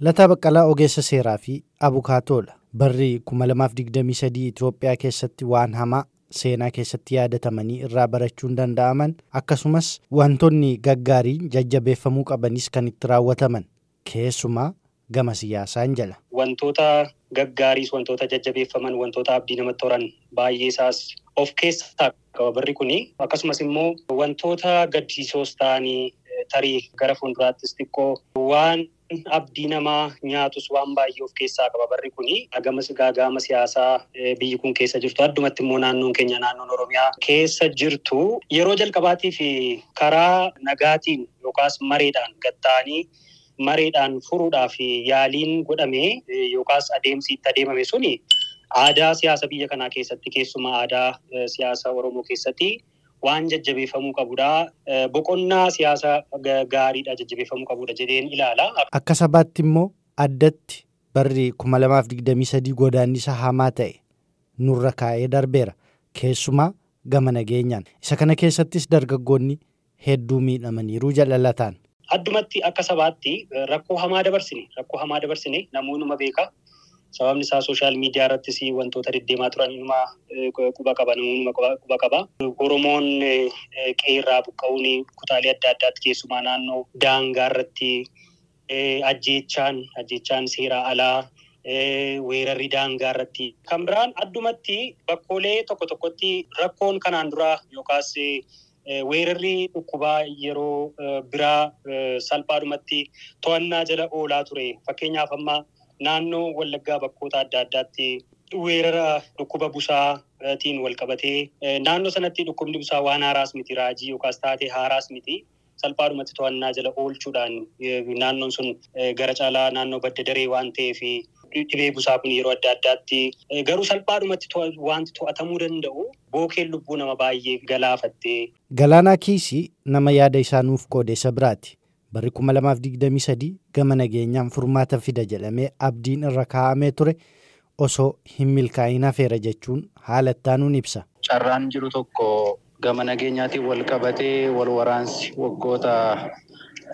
Lataa Baqqalaa ogeessa seeraa fi abukaatoodha. Barri 2023 Itoophiyaa keessatti waan hamaa seenaa keessatti yaadatamanii irraa barachuun danda'aman, akkasumas wantoonni gaggaariin jajjabeeffamuu qabanis kan itti raawwataman, keessumaa gama siyaasaan jala. Wantoota gaggaariis, wantoota jajjabeeffaman, wantoota abdii namatti horan baay'ee isaas of keessaa qaba barri kuni. Akkasumas immoo wantoota gaddisiisoos ta'anii tarii gara fuulduraattis xiqqoo waan abdii namaa nyaatus waan baay'ee of keessaa qaba barri kuni. Gaaga'ama siyaasaa biyyi kun keessa jirtu, addumatti immoo naannoon keenya, naannoon Oromiyaa keessa jirtu, yeroo jalqabaatii fi karaa nagaatiin yookaas mareedhaan gatta'anii mareedhaan furuudhaaf yaaliin godhame yookaas adeemsi itti adeemame suni aadaa siyaasa biyya kanaa keessatti, keessumaa aadaa siyaasa Oromoo keessatti waan jajjabeeffamuu qabudha. Boqonnaa siyaasa gaariidha, jajjabeeffamuu qabudha jedheen ilaala. Akka sabaatti immoo addatti barri 2023 godaannisa hamaa ta'e nurra kaa'ee darbeera. Keessumaa gama nageenyaan. Isa kana keessattis dargaggoonni hedduu miidhamaniiru jedha Lataan. Addumatti akka sabaatti rakkoo hamaa dabarsine, rakkoo hamaa dabarsine, namoonni beeka. Sababni isaa social media irrattis wantoota deddeemaa turan inuma quba qaba, namoonni quba qaba. Oromoon qe'eerraa buqqa'uun kutaalee adda addaatti, keessumaa naannoo daangaa irratti ajjeechaan seeraa alaa, weerarri daangaa irratti. Kan biraan addumatti bakkoolee tokko tokkotti rakkoon kanaan dura yookaas weerarri dhukkubaa yeroo biraa salphaadhumatti to'annaa jala oolaa ture. Fakkeenyaaf amma naannoo Wallaggaa bakkoota adda addaatti weerara dhukkuba busaatiin wal qabatee, naannoo sanatti dhukkubni busaa waan haaraas miti, raajii yookaas taatee haaraas miti. Salphaadhumatti to'annaa jala oolchuudhaan naannoon sun gara caalaa naannoo badda daree waan ta'eef dhibee busaa kun yeroo adda addaatti garuu salphaadhumatti wanti to'atamuu danda'u bookeen lubbuu nama baay'ee galaafattee. Galaanaa Kiisii nama yaada isaa nuuf qoode isa biraati. Barri 2023 gama nageenyaan furmaata fida jedhamee abdiin irra kaa'amee ture osoo hin milkaa'in hafeera jechuun haala ittaanuun ibsa. Carraan jiru tokko gama nageenyaatiin wal qabatee wal waraansi waggoota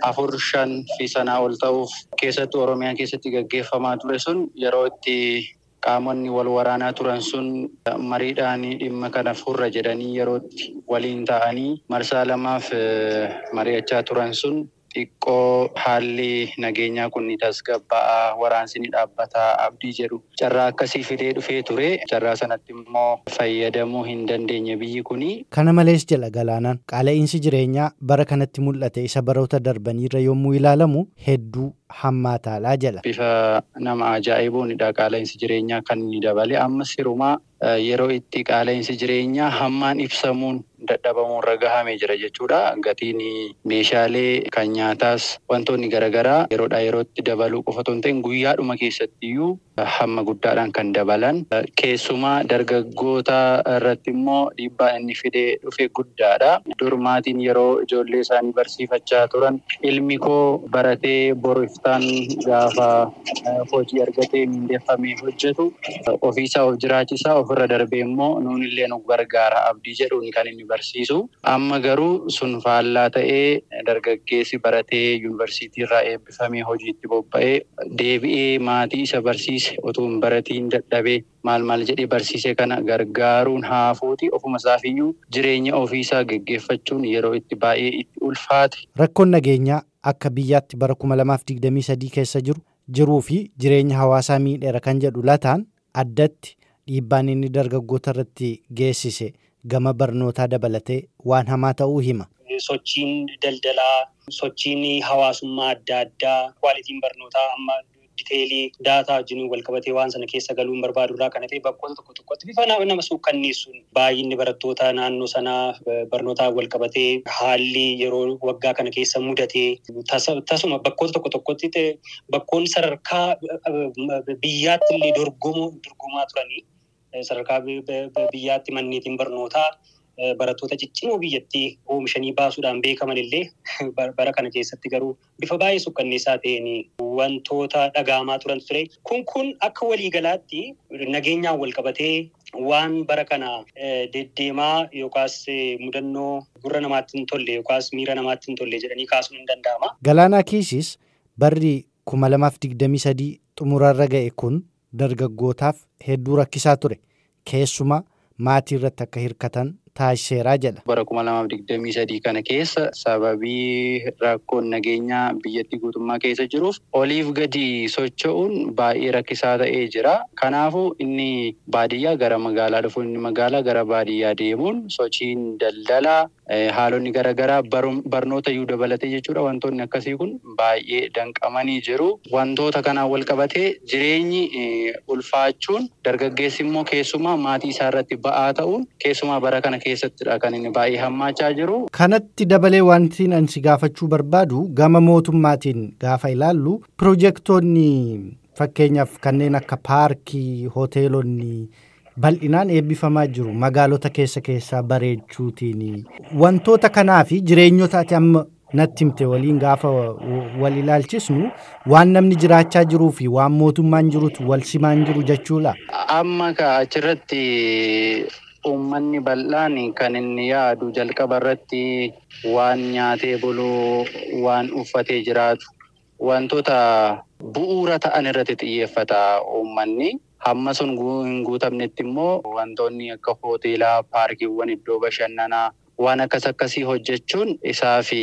4, 5 fi sanaa ol ta'uuf keessattuu Oromiyaa keessatti gaggeeffamaa ture sun yeroo itti qaamonni wal waraanaa turan sun mariidhaan dhimma kana furra jedhanii yeroo itti waliin ta'anii marsaa lamaaf mari'achaa turan sun xiqqoo haalli nageenyaa kun ni tasgabba'aa, waraansi ni dhaabbataa abdii jedhu carraa akkasii fidee dhufee ture. Carraa sanatti immoo fayyadamuu hin dandeenye biyyi kuni. Kana malees jedha Galaanaan, qaala'insi jireenyaa bara kanatti mul'ate isa baroota darbaniirra yommuu ilaalamu hedduu hammaataadha jedha. Bifa nama ajaa'ibuunidha qaala'insi jireenyaa kan inni dabale. Amma sirumaa yeroo itti qaala'insi jireenyaa hammaan ibsamuun dadhabamuun irra gahamee jira jechuudha. Gatiin meeshaalee kan nyaataas wantoonni garaagaraa yeroodhaa yerootti dabaluu qofa otoo hin ta'in guyyaadhuma keessatti iyyuu hamma guddaadhaan kan dabalan. Keessumaa dargaggoota irratti immoo dhiibbaa inni fidee dhufe guddaadha. Dur maatiin yeroo ijoollee isaanii barsiifachaa turan, ilmi koo baratee boru iftaan gaafa hojii argatee mindeeffamee hojjetu ofiisaa of jiraachisaa, ofirra darbee immoo nuunillee nu gargaara abdii jedhuun kan inni barsiisu. Amma garuu sun faallaa ta'ee dargaggeessi baratee yuunivarsiitii irraa eebbifamee hojiitti bobba'ee deebi'ee maatii isa barsiise otoo hin baratiin dadhabee maal maal jedhee barsiise kana gargaaruun haafuuti ofuma isaafiyyuu jireenya ofiisaa geggeeffachuun yeroo itti baay'ee itti ulfaate. Rakkoon nageenyaa akka biyyaatti bara 2023 keessa jiru jiruu fi jireenya hawaasaa miidheera kan jedhu Lataan, addatti dhiibbaan inni dargaggoota irratti geessise gama barnootaa dabalatee waan hamaa ta'uu hima. Sochiin daldalaa, sochiin hawaasummaa adda addaa, qualityn barnootaa amma detail data wajjin wal qabatee waan sana keessa galuun barbaadu irraa kan hafe bakkoota tokko tokkotti bifa nama suukkanneessuun baay'inni barattoota naannoo sanaa barnootaan wal qabatee haalli yeroo waggaa kana keessa mudatee tasuma bakkoota tokko tokkotti bakkoonni sadarkaa biyyaatti illee dorgomaa turanii, sadarkaa biyyaatti manneetiin barnootaa barattoota ciccimoo biyyattii oomishanii baasuudhaan beekaman illee bara kana keessatti garuu bifa baay'ee sukkanneessaa ta'een wantoota dhaga'amaa turan ture. Kun akka waliigalaatti nageenyaan wal qabatee waan bara kana deddeemaa yookaas mudannoo gurra namaatti hin tolle yookaas miira namaatti hin tolle jedhanii kaasuun hin danda'ama. Galaanaa Kiisis barri 2023 xumurarra ga'e kun dargaggootaaf hedduu rakkisaa ture. Keessumaa maatii irratti akka hirkatan taasiseeraa jedha. Bara 2023 kana keessa sababii rakkoon nageenyaa biyyattii guutummaa keessa jiruuf oliif gadi socho'uun baay'ee rakkisaa ta'ee jira. Kanaafuu inni baadiyyaa gara magaalaa dhufuun inni magaalaa gara baadiyyaa deemuun sochiin daldalaa haalonni garaagaraa barnoota iyyuu dabalatee jechuudha. Wantoonni akkasii kun baay'ee danqamanii jiru. Wantoota kanaan wal qabatee jireenyi ulfaachuun dargaggeessi immoo keessumaa maatii isaa irratti ba'aa ta'uun keessumaa bara kana keessattidha kan inni baay'ee hammaachaa jiru. Kanatti dabalee wanti ani si gaafachuu barbaadu gama mootummaatiin gaafa ilaallu piroojeektoonni fakkeenyaaf kanneen akka paarkii, hoteelonni bal'inaan eebbifamaa jiru magaalota keessa keessaa bareechuutiin wantoota kanaa fi jireenyota ati amma natti himte waliin gaafa wal ilaalchisnu waan namni jiraachaa jiruu fi waan mootummaan jirutu wal simaan jiru jechuudha. Amma achirratti uummanni bal'aan kan inni yaadu jalqaba irratti waan nyaatee buluu, waan uffatee jiraatu, wantoota bu'uura ta'an irratti xiyyeeffata uummanni. Hamma sun hin guutamnetti immoo wantoonni akka hoteelaa, paarkiiwwan iddoo bashannanaa waan akkas akkasii hojjechuun isaa fi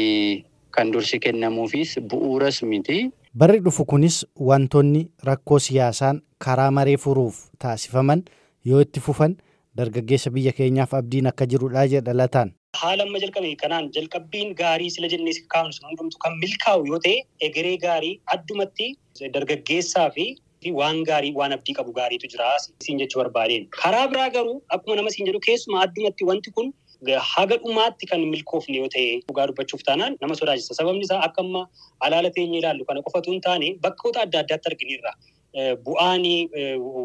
kan dursi kennamuufis bu'uuras miti. Barri dhufu kunis wantoonni rakkoo siyaasaan karaa maree furuuf taasifaman yoo itti fufan dargaggeessa biyya keenyaaf abdiin akka jirudha jedha Lataan. Haala amma jalqabe kanaan jalqabbiin gaarii sila jennee kaa'amsu hundumtu kan milkaa'u yoo ta'e egeree gaarii addumatti dargaggeessaa fi waan gaarii waan abdii qabu gaariitu jira siin jechuu barbaadeen. Karaa biraa garuu akkuma nama siin jedhu keessumaa addumatti wanti kun haga dhumaatti kan milkoofne yoo ta'e dhugaa dubbachuuf taanaan nama sodaachisa. Sababni isaa akka amma alaala teenyee ilaallu kana qofatu hin taane bakkoota adda addaatti arginirra. Bu'aan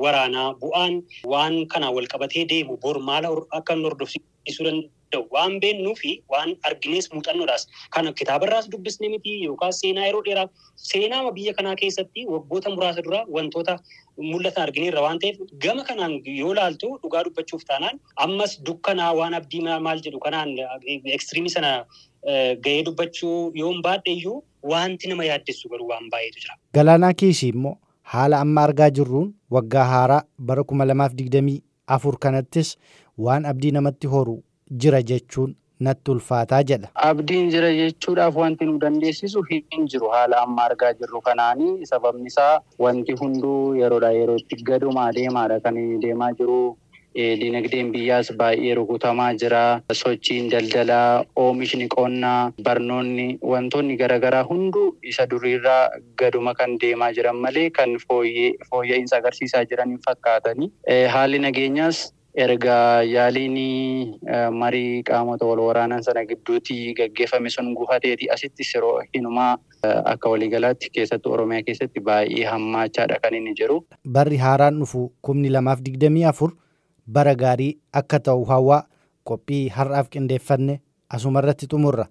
waraanaa, bu'aan waan kanaan wal qabatee deemu bor maal akka inni hordofsiisuu danda'u waan beennuu fi waan argines muuxannoodhaas kana kitaabarraas dubbisne miti yookaan seenaa yeroo dheeraa seenaa biyya kanaa keessatti waggoota muraasa dura wantoota mul'atan argineerra waan ta'eef gama kanaan yoo laaltu dhugaa dubbachuuf taanaan ammas dukkanaa waan abdii maal jedhu kanaan ekstiriimii sana ga'ee dubbachuu yoon baadhe iyyuu wanti nama yaaddessu garuu waan baay'eetu jira. Galaanaa Kiisii immoo haala amma argaa jirruun waggaa haaraa bara 2024 kanattis waan abdii namatti horu jira jechuun natti ulfaataa jedha. Abdiin jira jechuudhaaf wanti nu dandeessisu hin jiru haala amma argaa jirru kanaanii sababni isaa wanti hunduu yeroodhaa yerootti gadumaa deemaadha kan deemaa jiru. Dinagdeen biyyaas baay'ee rukutamaa jira. Sochiin daldalaa, oomishni qonnaa, barnoonni wantoonni garaagaraa hunduu isa duriirraa gaduma kan deemaa jiran malee kan fooyya'insa agarsiisaa jiran hin fakkaatani. Haalli nageenyaas erga yaaliin marii qaamota wal waraanan sana gidduutti gaggeeffame sun gufateeti asitti siroo hinumaa akka waliigalaatti keessattuu Oromiyaa keessatti baay'ee hammaachaadha kan inni jiru. Barri haaraan dhufu 2024 bara gaarii akka ta'u hawaa qophii har'aaf qindeeffanne asumarratti xumurra.